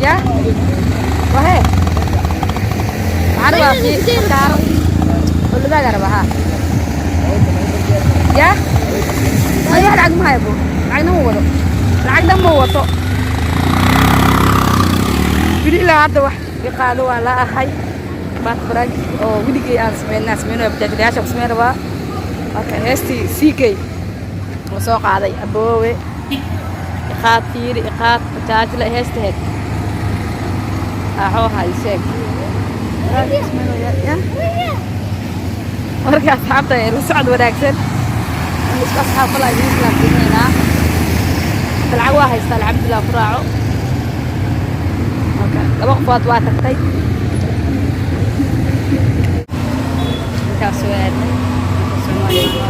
Ya wahe, waxaan rabaa fakaaro olabaagaa rabaa. Ha ya, ay wax lacag ma hayo bo, lacagna ma wado, lacagna ma wato weli. Ilaa hadda wax iqaado waa la ahay. Maanta prank oo weligay aan sameynaa sameynayo, bajaajlayaasha ku sameyn rabaa. Marka heestii CK oo soo qaaday, aboowe iqaad, fiiri, iqaad bajaajla heestaheed axoo hay sheeg. Ya, marka asxaabta, la socod wanaagsan. Isku asxaab kala idin islaamsiinaynaa. Lacag waa haystaa, alxamdulilah, ku raaco. Marka laba qofood waa tagtay, intaas soo aadnay. Soomaaliya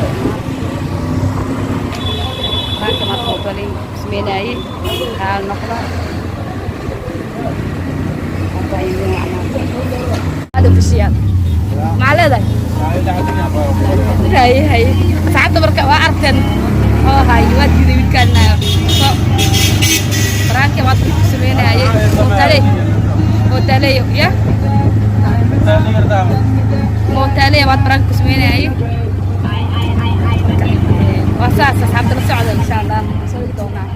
baanka marka balin sameynayay raal noqda. Hadda ayuu hada official maxaa leedahay? Haye haye, asxaabta, marka waa aragteen, muxuu ahaay, waa diiday wiilkaan so prank-ki waad ku sameynayay mootale mootaleyo ya mootale waad prank ku sameynayay. Waa saas, asxaabta, la socda, insha Allah soo wadi doonaa.